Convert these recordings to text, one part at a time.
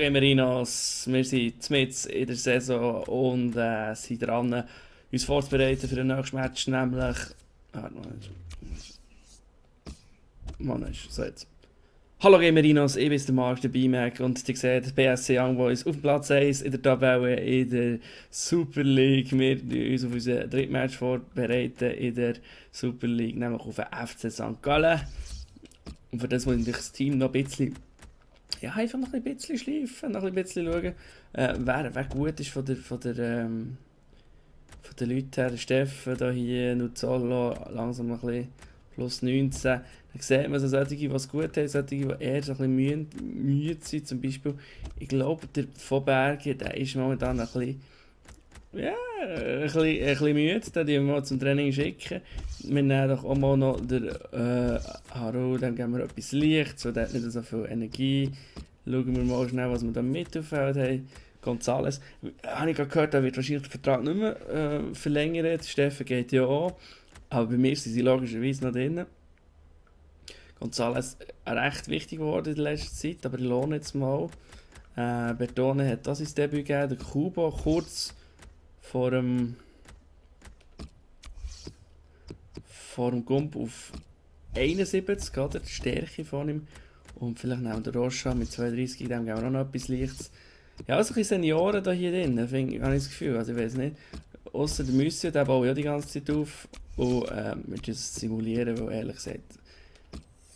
Gamerinos, wir sind mitten in der Saison und sind dran, uns vorzubereiten für den nächsten Match, nämlich... So jetzt. Hallo Gamerinos, ich bin der Marc, der B-Mac und ihr seht BSC Young Boys auf dem Platz 1 in der Tabelle in der Super League. Wir uns auf unseren dritten Match vorbereiten in der Super League, nämlich auf den FC St. Gallen. Und für das muss ich das Team noch ein bisschen... Ja, einfach noch ein bisschen schleifen, noch ein bisschen schauen, wer gut ist von den Leuten her. Der Steffen da hier, Nuzzolo, langsam ein bisschen plus 19. Dann sieht man so solche, die es gut haben, solche, die eher so ein bisschen müde sind. Zum Beispiel, ich glaube, der von Bergen, der ist momentan ein bisschen... Ja, ein bisschen müde, den wir mal zum Training schicken. Wir nehmen doch auch mal noch den Haro, dann geben wir etwas Licht, so der hat nicht so viel Energie. Schauen wir mal schnell, was wir da im Mittelfeld haben. González, habe ich gerade gehört, der wird wahrscheinlich den Vertrag nicht mehr verlängert. Steffen geht ja auch, aber bei mir sind sie logischerweise noch drin. González recht wichtig geworden in der letzten Zeit, aber ich lohne jetzt mal. Bertone hat das ins Debüt gegeben, der Kubo kurz vor dem Gump auf 71, oder? Die Stärke von ihm. Und vielleicht neben der Rocha mit 32, dem geben wir auch noch etwas Lichts. Ja, also ein bisschen Senioren da hier drin, habe ich das Gefühl. Also ich weiß nicht. Ausser der Müsse, der baut ja die ganze Zeit auf. Und wir müssen es simulieren, weil ehrlich gesagt,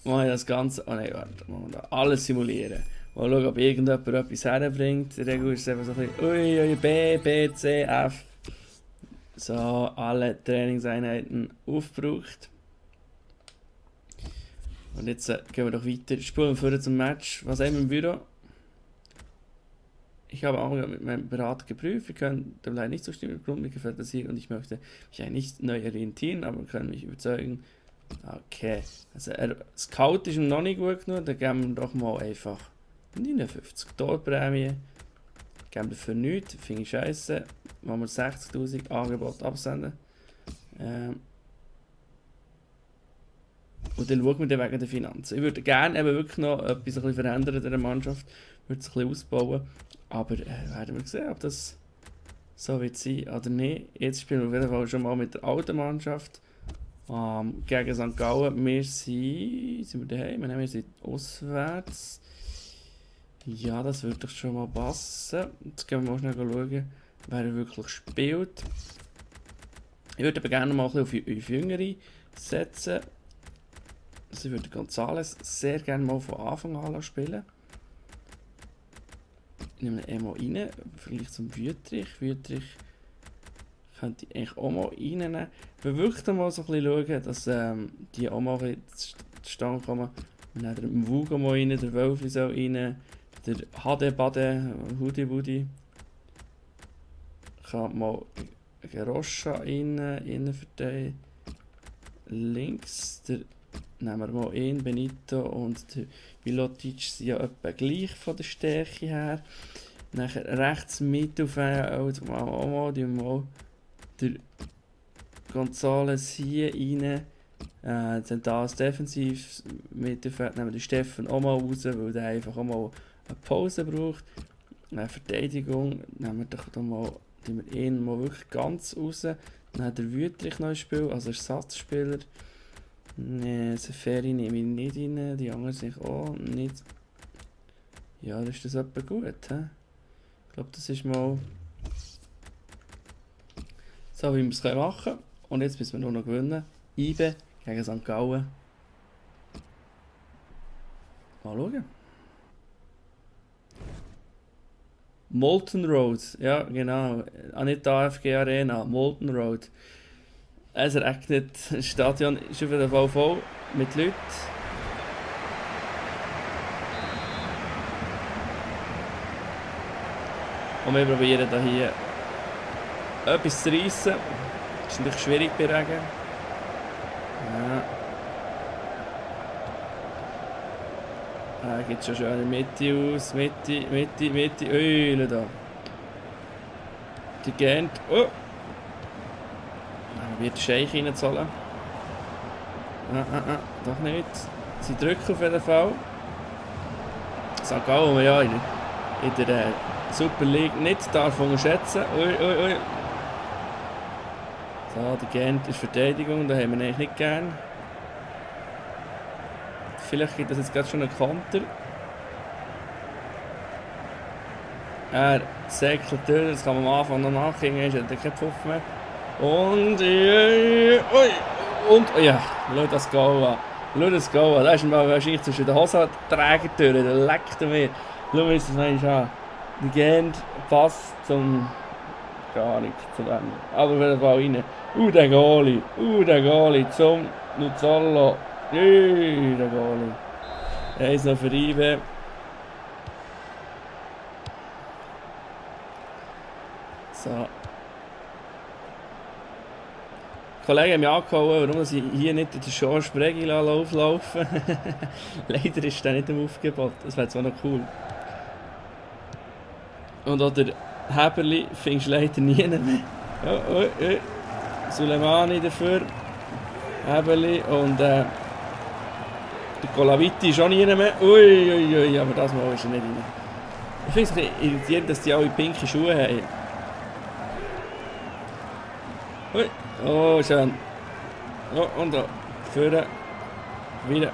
mal das Ganze. Oh nein, warte, mal da alles simulieren. Mal schauen, ob irgendjemand etwas herbringt. In der Regel ist es einfach so ein bisschen B, B, C, F. So, alle Trainingseinheiten aufgebraucht. Und jetzt gehen wir doch weiter. Spulen wir zum Match. Was haben wir im Büro? Ich habe auch mit meinem Berater geprüft. Wir können dem leider nicht zustimmen. Grund für das Sieg und ich möchte mich eigentlich nicht neu orientieren, aber wir können mich überzeugen. Okay. Also, Scout ist ihm noch nicht gut genug. Dann geben wir doch mal einfach 59 Torprämie. Geben wir für nichts. Finde ich scheiße. Machen wir 60.000 Angebot absenden. Und dann schauen wir dann wegen der Finanzen. Ich würde gerne eben wirklich noch etwas ein bisschen verändern in dieser Mannschaft. Ich würde es ein bisschen ausbauen. Aber werden wir sehen, ob das so wird sein oder nicht. Jetzt spielen wir auf jeden Fall schon mal mit der alten Mannschaft. Gegen St. Gallen. Wir sind wir daheim? Nein, wir sind auswärts. Ja, das würde doch schon mal passen. Jetzt gehen wir mal schnell schauen, wer wirklich spielt. Ich würde aber gerne mal ein bisschen auf Jüngere setzen. Also ich würde González sehr gerne mal von Anfang an spielen. Ich nehme ihn mal rein, vielleicht zum Wüttrich. Wüttrich könnte ich eigentlich auch mal reinnehmen. Wir wirklich mal so ein bisschen schauen, dass die auch mal zustande kommen. Wir nehmen den Mvugo mal rein, der Wölfli soll rein, der Hade-Bade, Hudi-Wudi. Kann mal Geroscha rein verteilen. Links, der nehmen wir mal ihn, Benito und der Milotic sind ja etwa gleich von der Stärke her. Nachher rechts Mittelfeld, mal der González hier rein. Zentrales Defensiv Mittelfeld nehmen wir den Steffen auch mal raus, weil der einfach auch mal eine Pause braucht. Verteidigung nehmen wir doch mal, ihn mal wirklich ganz raus. Dann hat der Wüttrich noch ein Spiel, also Ersatzspieler. Ne, Seferi nehme ich nicht rein, die anderen sich auch nicht. Ja, ist das etwa gut, he? Ich glaube, das ist mal so, wie wir es machen können. Und jetzt müssen wir nur noch gewinnen. IBE gegen St. Gallen. Mal schauen. Molten Road, ja genau. Nicht AFG Arena, Molten Road. Es regnet, das Stadion ist auf jeden Fall voll mit Leuten. Und wir probieren hier etwas zu reissen. Das ist natürlich schwierig bei Regen. Ja. Geht schon schön in die Mitte aus. Mitte. Ui, da. Die gehen. Oh! Wird Scheich reinzahlen. Doch nicht. Sie drücken auf jeden Fall. St. Gallen, ja, in der Super League nicht darf unterschätzen. Ui, ui, ui. So, der Gent ist Verteidigung, da haben wir eigentlich nicht gern. Vielleicht gibt es jetzt gerade schon einen Konter. Er säckelt durch, das kann man am Anfang noch nachgehen, ist hat er keinen Pfiff mehr. Und und ja, schau das Goal an. Schau das Goal an. Da ist mal wahrscheinlich zwischen den Hosenträgern durch, der leckt mir. Schau uns das mal an. Der Gent passt zum... gar nicht zu dem. Aber auf jeden Fall rein. Der Goalie zum Nuzzolo. Der Goalie. Er ist noch für IBE. So. Die Kollegen haben mich angehauen, warum sie hier nicht den George Bregui auflaufen. Leider ist der nicht im Aufgebot. Das wäre zwar noch cool. Und auch der Heberli findest du leider nie mehr. Suleimani dafür. Heberli und der Colaviti ist auch nie mehr. Ui, aber das Mal ist er nicht rein. Ich finde es ein bisschen irritierend, dass die alle pinke Schuhe haben. Ui. Oh, schön. Oh, und da. Führen. Wieder.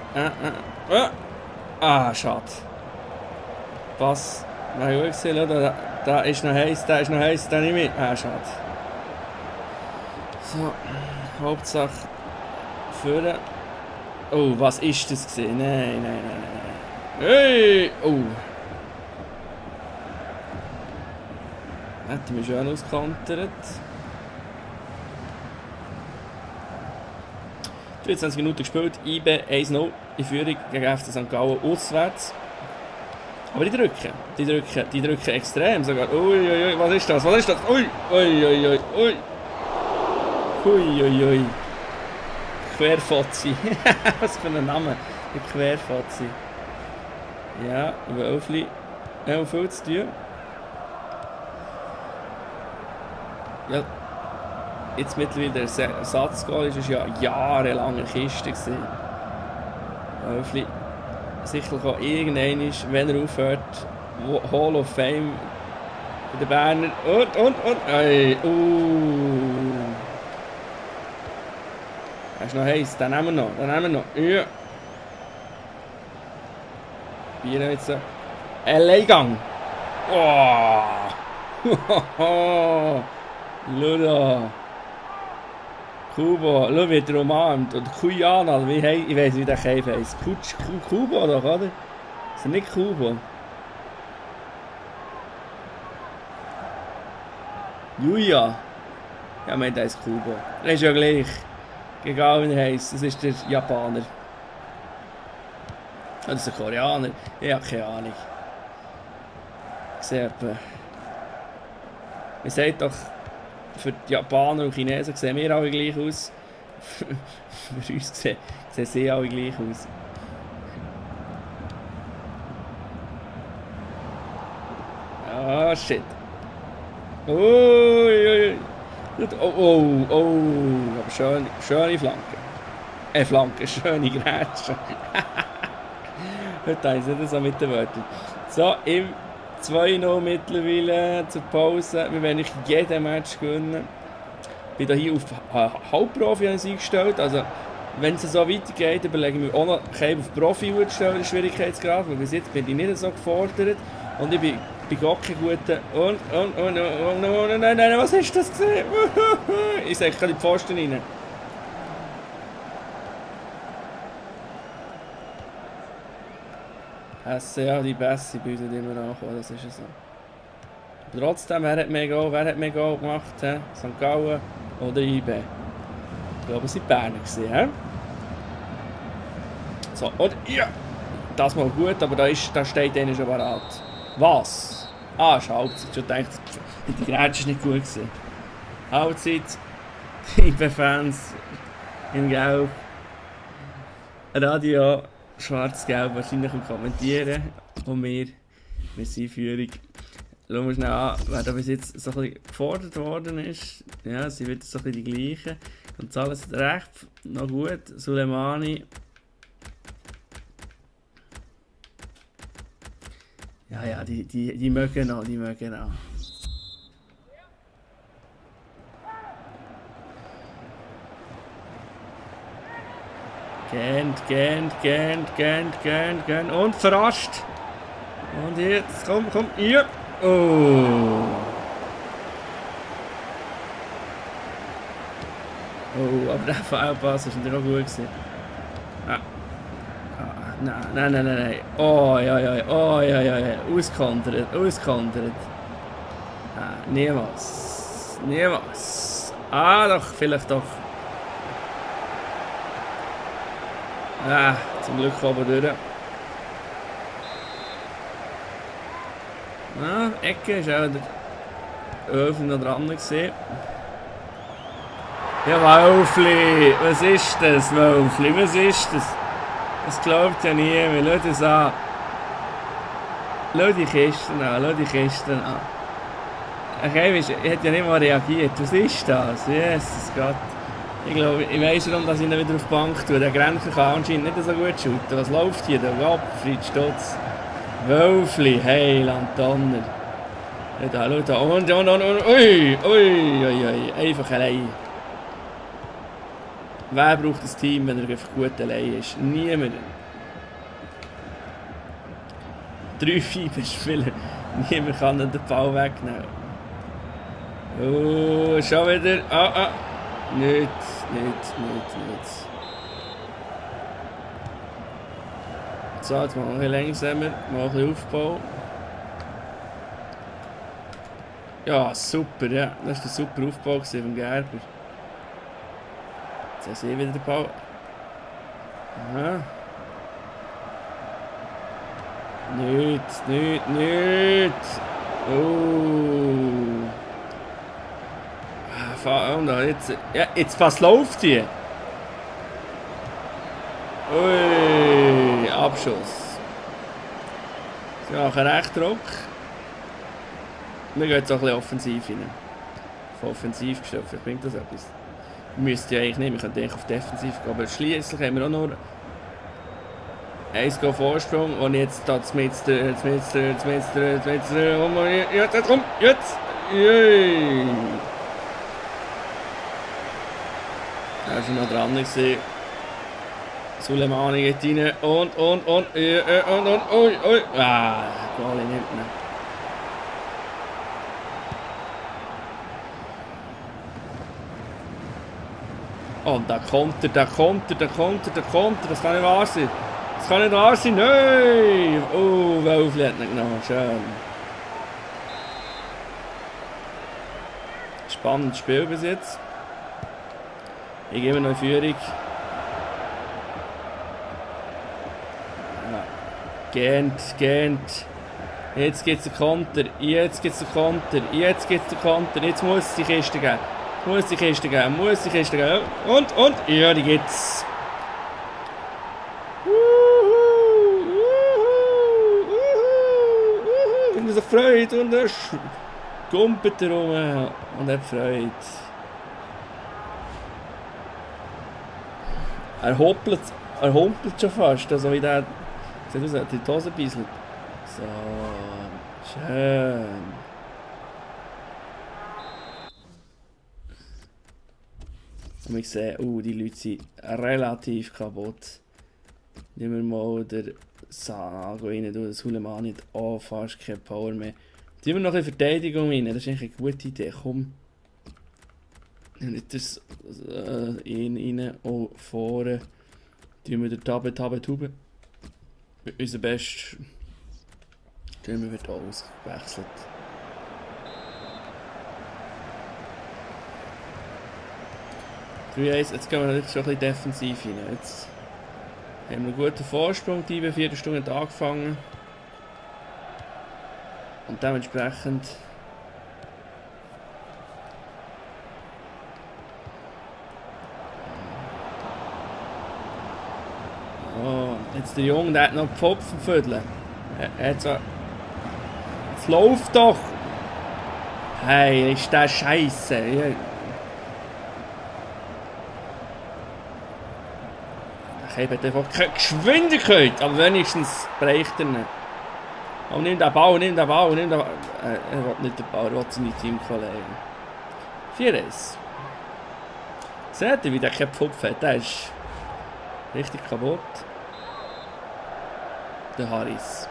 Schade. Pass. Mal gut gesehen, oder? Da ist noch heiß, da nicht mehr. Schade. So. Hauptsache. Führen. Oh, was ist das gesehen? Nein. Hey! Oh! Hätte mich schön ausgekontert. 23 Minuten gespielt, IBE 1-0 in Führung gegen FC St. Gallen auswärts. Aber die drücken extrem sogar. Ui, was ist das? Ui. Querfotzi. Was für ein Name. Ein Querfotzi. Ja, Wölfli. Auch viel zu tun. Ja. Jetzt mittlerweile der Ersatzgoal ist ja jahrelang eine Kiste gewesen. Wölfli sicherlich auch irgendwann, wenn er aufhört, Hall of Fame bei den Berner. Und. Ey, Er ist noch heiß, den nehmen wir noch. Ja. Bier jetzt so. Alleingang. Oh. Schau Kubo, schau wie er umarmt. Und Kuyana, ich weiss wie der Käf heisst. Kubo doch, oder? Ist er nicht Kubo? Julia. Ja, ich meine, der ist Kubo. Er ist ja gleich. Egal wie er heisst, das ist der Japaner. Das ist der Koreaner. Ich habe keine Ahnung. Ich sehe etwa. Man sagt doch, für die Japaner und Chinesen sehen wir alle gleich aus. Für uns sehen sie alle gleich aus. Ah, shit. Ui. Oh. Aber schöne Flanke. Schöne Grätsche. Heute heisst das so mit den Wörtern. So, im 2-0 mittlerweile zur Pause. Wir werden nicht jeden Match gewinnen. Ich bin hier auf Halbprofi eingestellt. Also, wenn es so weitergeht, überlege ich mir auch noch auf Profi zu stellen, den Schwierigkeitsgrad. Weil bis jetzt bin ich nicht so gefordert. Und ich bin Gott kein guter. Und, nein, was ist das gesehen? Ich sage gerade die Pfosten rein. Ja, die Bässe bei uns nicht immer ankommen, das ist ja so. Aber trotzdem, wer hat mehr Goal gemacht? St. Gallen oder IB? Ich glaube, es waren Berner gewesen, So, und ja! Das mal gut, aber da steht einer schon parat. Was? Ist Halbzeit. Ich dachte, die Grätsche war nicht gut gewesen. Halbzeit, IB-Fans in Gelb. Radio Schwarz-Gelb wahrscheinlich am Kommentieren. Und wir sind in Führung. Schauen wir schnell an, wer da bis jetzt so ein bisschen gefordert worden ist. Ja, sie wird so ein bisschen die gleichen. González hat recht, noch gut. Suleimani. Ja, die mögen noch, die mögen noch. Gern. Und verrascht. Und jetzt, komm, hier. Oh. Oh, aber der Foulpass war natürlich auch gut gewesen. Nein. Oh, ja. Auskontert. Niemals. Ah, doch, vielleicht doch. Zum Glück aber durch. Ecke ist auch der Öfen noch dran gewesen. Ja, Wölfli! Was ist das, Wölfli? Was ist das? Das glaubt ja niemand. Schau das an. Schau die Kisten an. Okay, er hat ja nicht mal reagiert. Was ist das? Jesus Gott. Ich glaube, ich weiss warum, dass ich ihn wieder auf die Bank tue. Der Grenzer kann anscheinend nicht so gut shooten. Was läuft hier? Der Gottfried Stutz. Wölfli, Heiland Donner. Schau da. Und. Ui. Einfach allein. Wer braucht das Team, wenn er einfach gut allein ist? Niemand. 3 Fieberspieler. Niemand kann den Ball wegnehmen. Oh, schon wieder. Nicht. So, jetzt machen wir ein bisschen langsamer. Mal ein bisschen Aufbau. Ja, super, ja. Das war ein super Aufbau von Gerber. Jetzt sehe ich wieder den Ball. Aha. Nicht. Oh. Und jetzt. Ja, jetzt was läuft hier? Ui, Abschuss. Sie machen recht Druck. Wir gehen jetzt auch ein bisschen offensiv rein. Von offensiv gestellt, vielleicht bringt das etwas. Müsste ja eigentlich nicht, wir könnten eigentlich auf defensiv gehen, aber schliesslich haben wir auch noch 1 Goal Vorsprung und jetzt da jetzt komm, jetzt! Yay! Da war noch dran gewesen. Suleimani geht rein und ui. Goalie nimmt ihn. Und da kommt er. Das kann nicht wahr sein. Nein! Oh, Wölfli hat ihn genommen. Schön. Spannendes Spiel bis jetzt. Ich gebe noch eine Führung. Ja. Gent. Jetzt gibt es einen Konter. Jetzt muss es die Kiste geben. Muss die Kiste geben. Und. Ja, die gibt's. Und er sich freut und er gumpelt rum und hat Freude. Er humpelt schon fast, also wie der die Hose bisselt. So, schön. Und ich sehe, die Leute sind relativ kaputt. Nehmen wir mal den Sago rein, das Suleimani hat auch fast keine Power mehr. Nehmen wir noch eine Verteidigung rein, das ist eigentlich eine gute Idee, komm. Nicht das ihn rein, auch vorne. Tun wir den Tabe. Unser Bestes. Stürmer wird ausgewechselt. Jetzt gehen wir natürlich schon ein bisschen defensiv rein. Jetzt haben wir einen guten Vorsprung, die 4 Stunden hat angefangen. Und dementsprechend jetzt der Junge, der hat noch Pfopfenviertel. Jetzt läuft doch! Hey, ist der Scheiße! Ja. Ich habe einfach keine Geschwindigkeit, aber wenigstens bereicht er nicht. Oh, nimm den Ball, nimm den Ball, nimm den Ball. Er will nicht den Ball, er will seine Teamkollegen. 4-1. Seht ihr, wie der keinen Pfupf hat? Der ist richtig kaputt. Der Harris.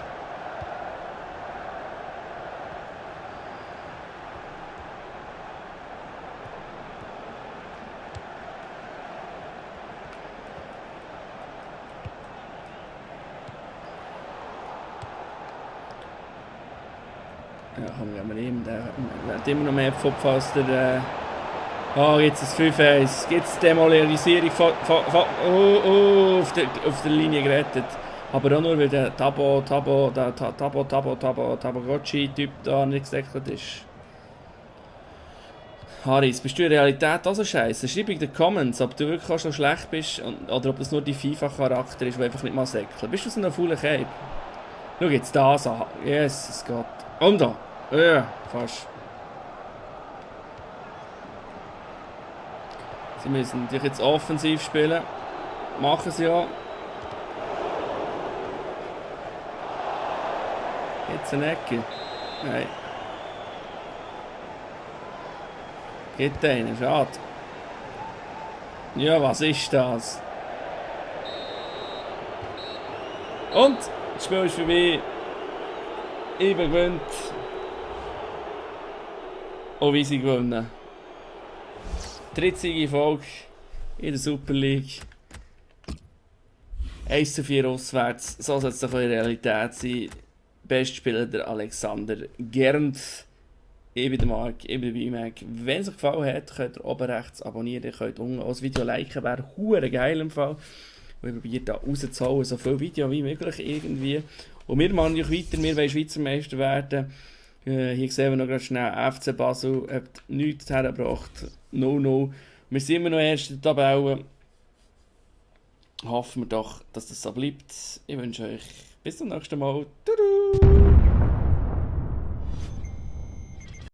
Ja, komm, gehen wir ihm. Der hat immer noch mehr Pfupf als der... Oh, jetzt ist 5-1. Jetzt Demolarisierung auf der Linie gerettet. Aber auch nur, weil der Tamagotchi-Typ da nicht gedeckelt ist. Harris, bist du in Realität auch so scheiße? Schreib in den Comments, ob du wirklich auch so schlecht bist oder ob das nur dein FIFA-Charakter ist, der einfach nicht mal säckelt. Bist du so ein fauler Cape? Schau jetzt das an. Jesus Gott. Und da. Ja, fast. Sie müssen natürlich jetzt offensiv spielen. Machen sie ja. Jetzt eine Ecke. Nein. Geht einen, schade. Ja, was ist das? Und das Spiel ist vorbei. Ich bin gewinnt. Und wie sie gewinnen. 13. Folge in der Super League. 1:4 auswärts. So soll es doch in der Realität sein. Bestspieler der Alexander Gernd. Ich bin der Marc, ich bin der BMAC. Wenn es euch gefallen hat, könnt ihr oben rechts abonnieren. Ihr könnt unten auch das Video liken, wäre hure geil im Fall. Und ich probiere da rauszuholen, so viele Videos wie möglich irgendwie. Und wir machen noch weiter, wir wollen Schweizer Meister werden. Hier sehen wir noch ganz schnell, FC Basel hat nichts hergebracht. 0-0. Wir sind immer noch erst in der Tabelle. Hoffen wir doch, dass das so bleibt. Ich wünsche euch bis zum nächsten Mal. Tudu!